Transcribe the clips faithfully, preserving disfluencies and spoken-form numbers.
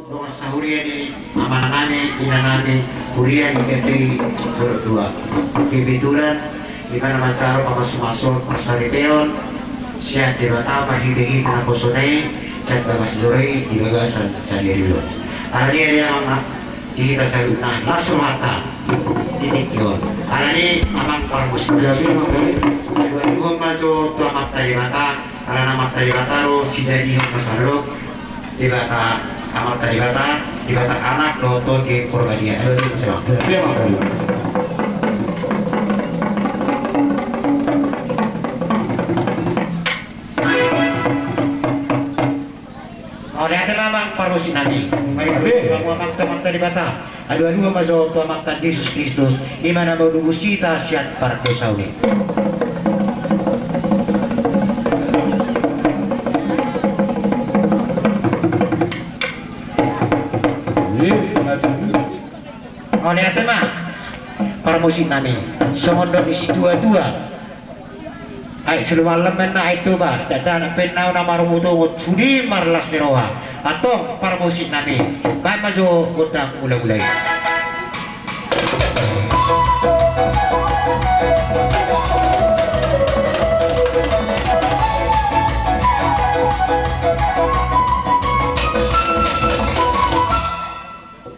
Dongan sahuria ni amanami, inanami, huria ni G P I Dolok Dua. Kebetulan, di mana manjalo pamasumasu parsaripeon, sian Debata marhitehite naposona i, sian bagas joro i di bagasan sadari on. Alani i, ale amang, di hita saluhutna, las rohanta di tingki on. Alani i, amang parmusik, alualuhon ma jo tu Amanta Debata, ala Amanta Debata do sijadihon na saleleng. Debata, Amanta Debata, Debata Anak dohot Tondi Porbadia. Alualuhon ma jo. Mauliate ma, amang parmusiknami. Mauliate. Hamu amang tu Amanta Debata. Alualuhon ma jo tu Amanta Jesus Kristus, i ma na manobus hita sian pardosaon i. Mauliate ma, parmusiknami. Songon dok ni situatua: Ai siluman lemmen na aek Toba, dakdanak pe na marungutungut, sude marlas ni roha. Antong parmusiknami, baen ma jo gondang mulak-mulak i.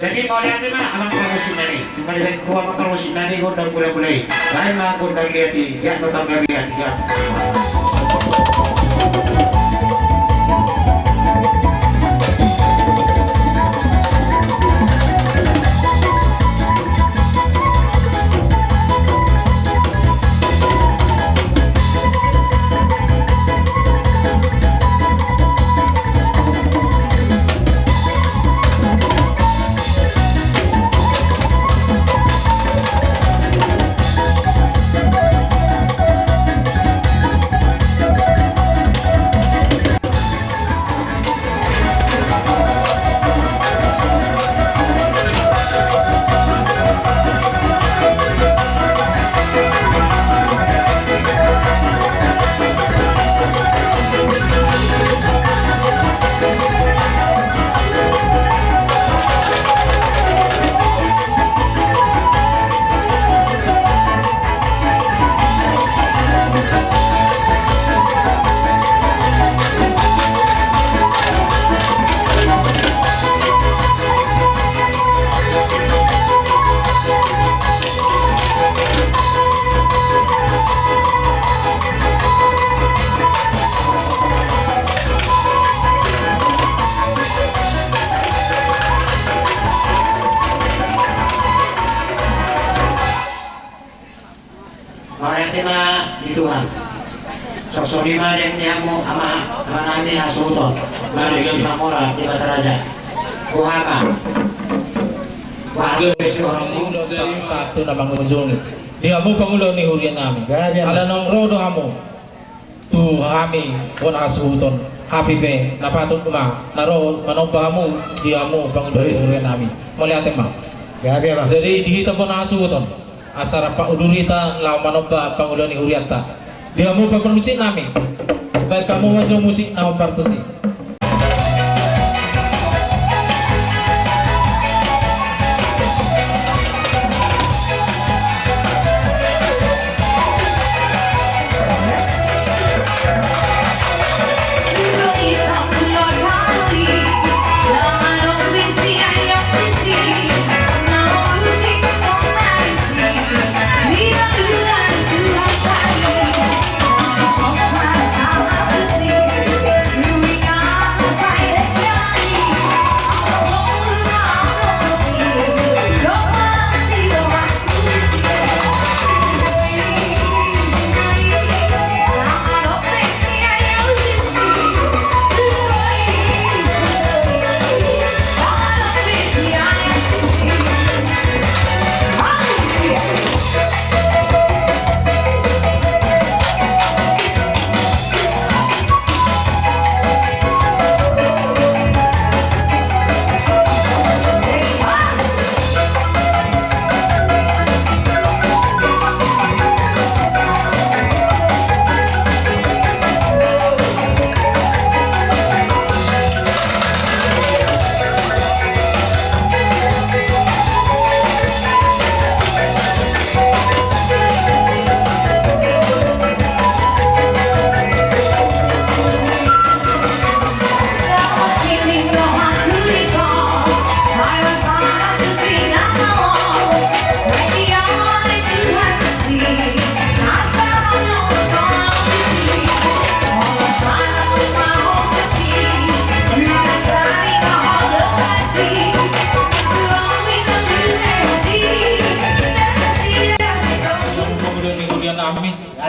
Jadi mauliate ma, amang parmusiknami. Nunga dibaen ho, amang parmusiknami, gondang mulak-mulak i. Baen ma gondang liat i, liat ma panggabean, liat. Mauliate ma di Tuhan. Songon i ma denggan ni hamu ama, amanami hasuhuton. Mari kita mora di Bataraja. Boha ma. Boha ma. Jadi satu na mangujungi. Di hamu pangula ni hurianami. Ala naung ro do hamu tu hami bona hasuhuton, hami pe na patut ma na ro manomba hamu di hamu pangula ni hurianami. Mauliate ma. Jadi di hita bona hasuhuton, asa rap udur hita laho manomba pangula ni hurianta. Di hamu parmusiknami, baen hamu ma jo musik na hombar tusi.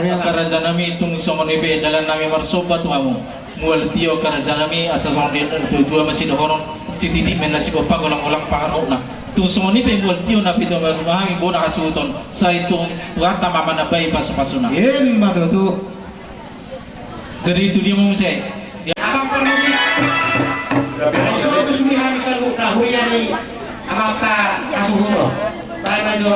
Angka raja nami, tung songon i pe dalan nami marsomba tu hamu. Mual tio angka raja nami, asa songon dia na tuatua ma sidohonon, sititi ma na sigompa, golanggolang pangarahutna. Tung songon i pe mual tio na pinatupa hami bona hasuhuton, sai tung Tuhanta ma manambai pasupasuna. Ima tutu. Jadi tu dia ma muse. Amang parmusik. Kalau so tu sugi hami saluhutna huria ni amanta hasuhuton. Baen ma jo.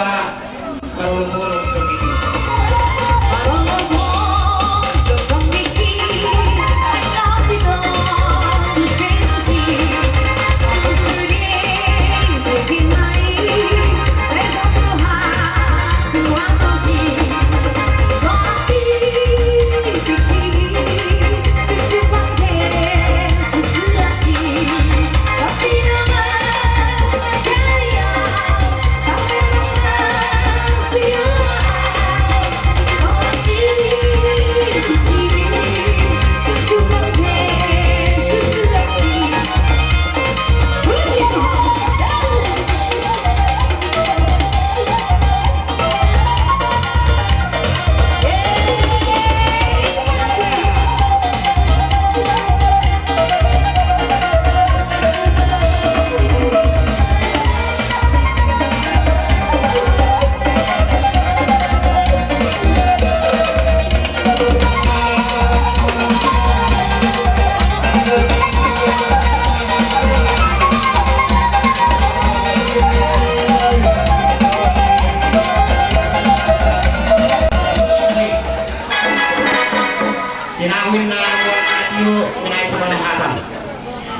Tinahu inna, tinahu inna, tinahu inna.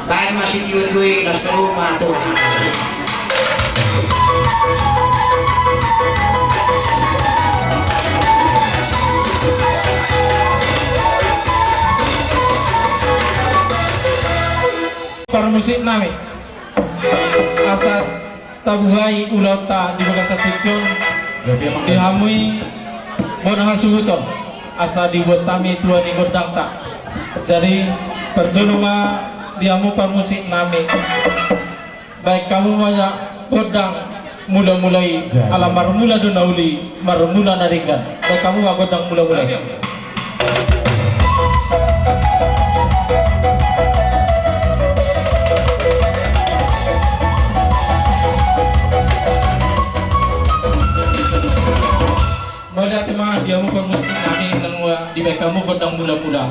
Baen ma sitio i, las tolu ma tu. Parmusik nami, asa tabuhai ulaonta di bagasan tingki on, di hamu i bona hasuhuton, asa dibuat hami tua ni gondangta. Jadi, parjolo ma di hamu parmusik nami. Baen hamu ma gondang mulamula i, ala marmula do na uli, marmula na denggan. Baen hamu ma gondang mulamula i. Mauliate ma di hamu parmusik nami, nang dibaen hamu gondang mulamula.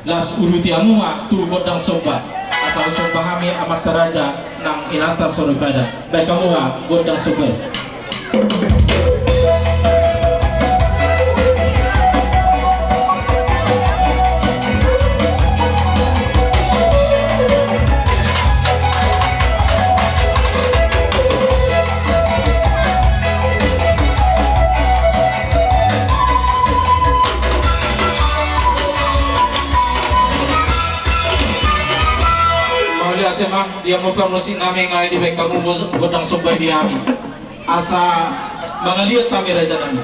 Las uruti hamu ma tu gondang somba. Asa somba hami amanta raja nang inanta soripada. Baen hamu ma gondang somba. Mauliate ma di hamu parmusik nami, nunga dibaen hamu gondang somba di hami. Asa mangaliat hami raja nami.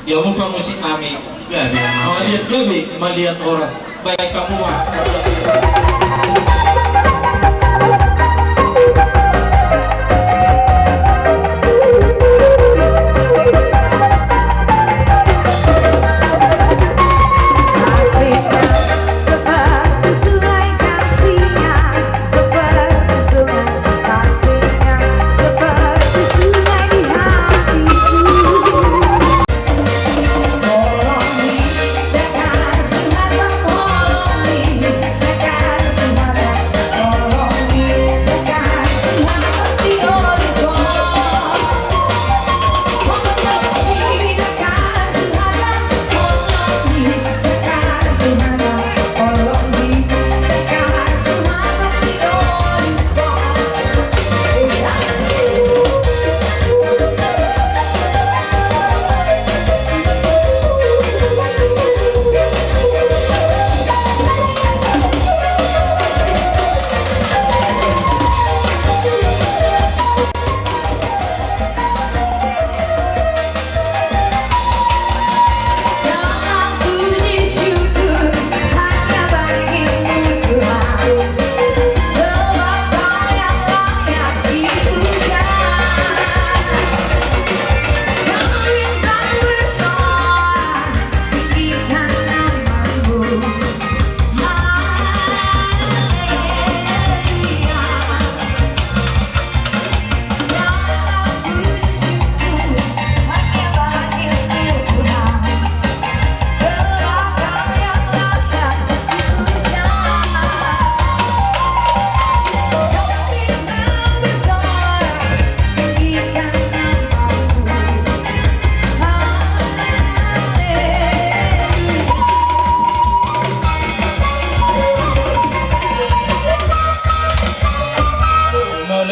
Di hamu parmusik nami. Mangaliat gabe, maliat horas. Baen hamu ma.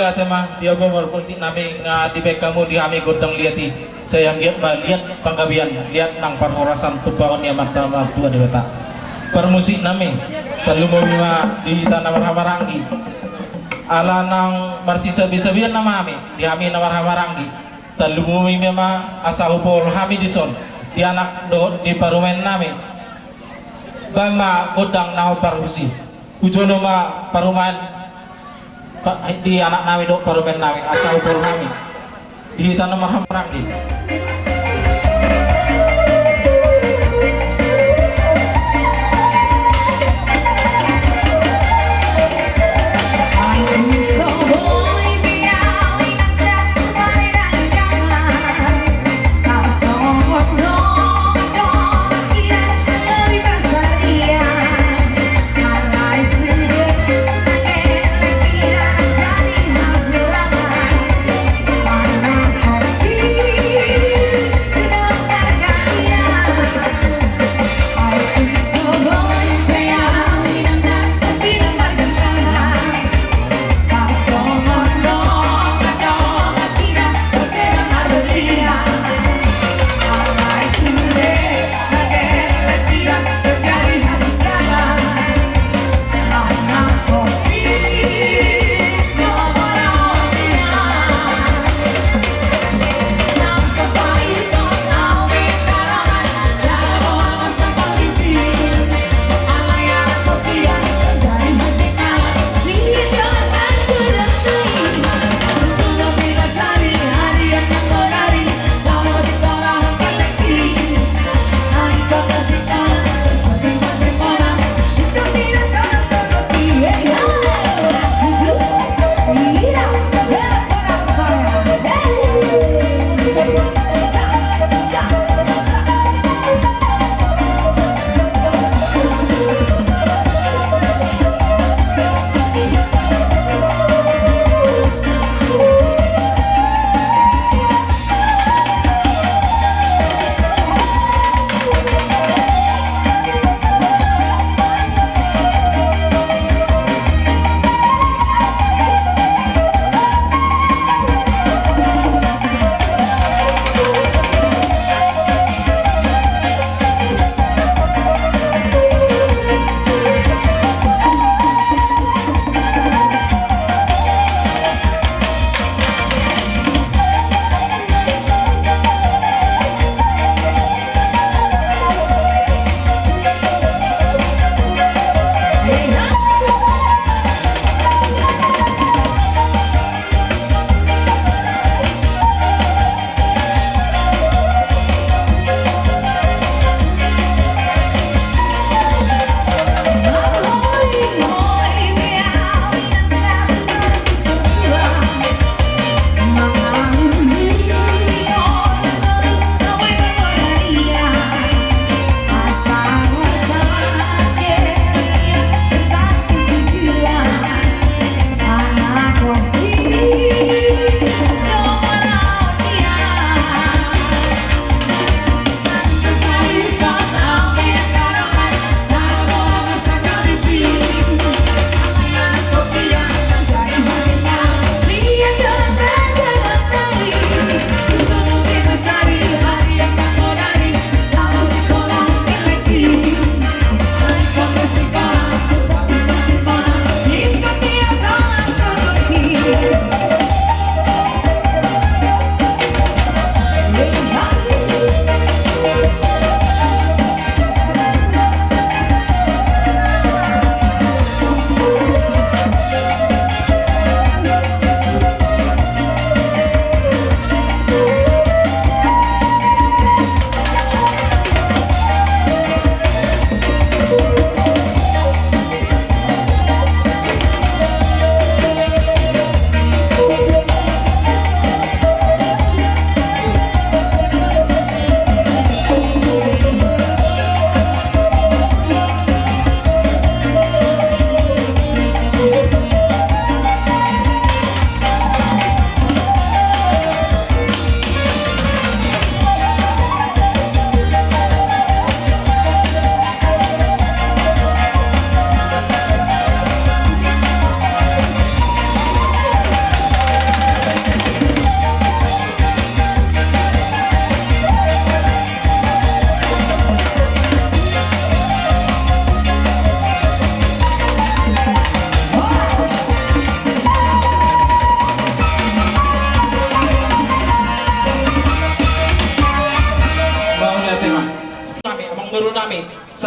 Ate ma, di hamu parmusik nami, nga dibaen hamu di hami gondang liat i. Sai anggiat ma liat panggabean, liat nang parhorasan, tumpahon ni Amanta Martua Debata. Parmusik nami, tarlumobi ma di hita na marhahamaranggi. Ala nang marsisabisabian nama hami, di hami na marhahamaranggi. Tarlumobi ma asa hupaul hami dison, di anak dohot di parumaen nami. Baen ma gondang na hombar husi. Hujolo ma parumaen, pa-, di anak nami dohot parumaen nami, asa hupaul hami. Di hita na marhahamaranggi.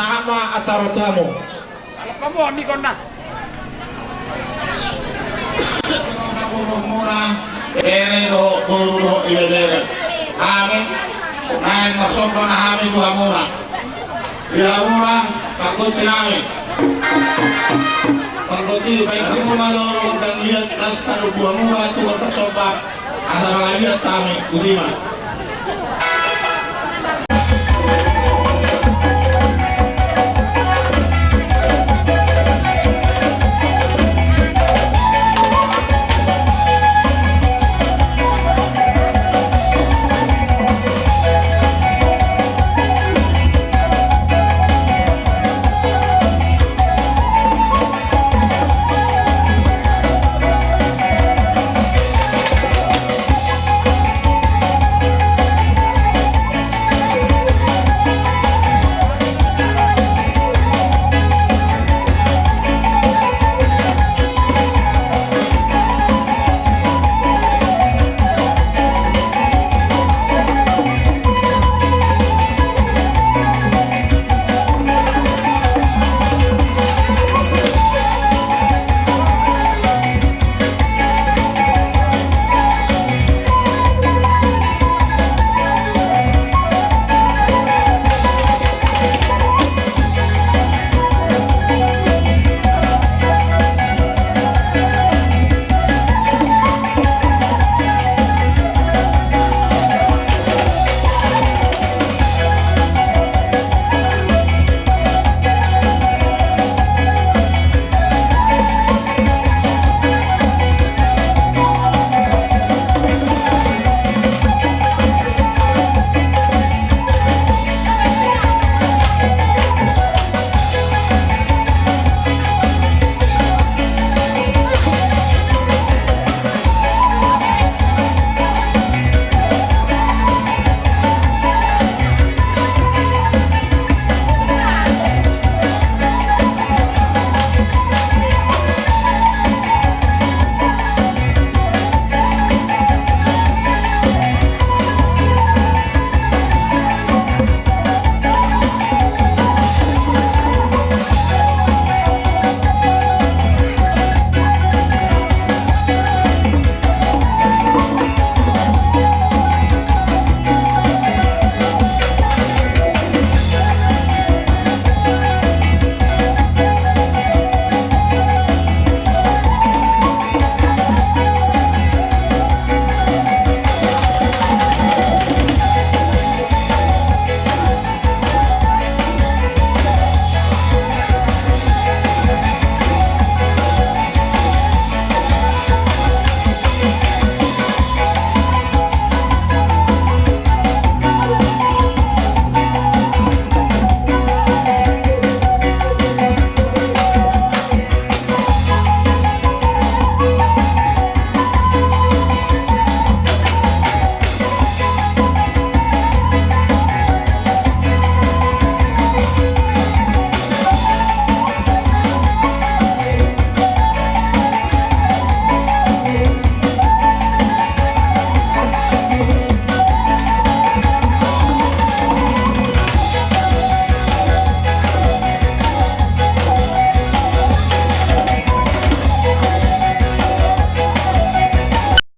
Aha ma acara tu hamu? Muna, bere dohot boru dohot ibebere. Hami naeng marsomba ma hami tu hamuna. Di hamuna, panggonsi nami. Panggonsi, baen hamuna do gondang liat, las palu tu hamuna, tu gondang somba. Asa mangaliat hami, botima.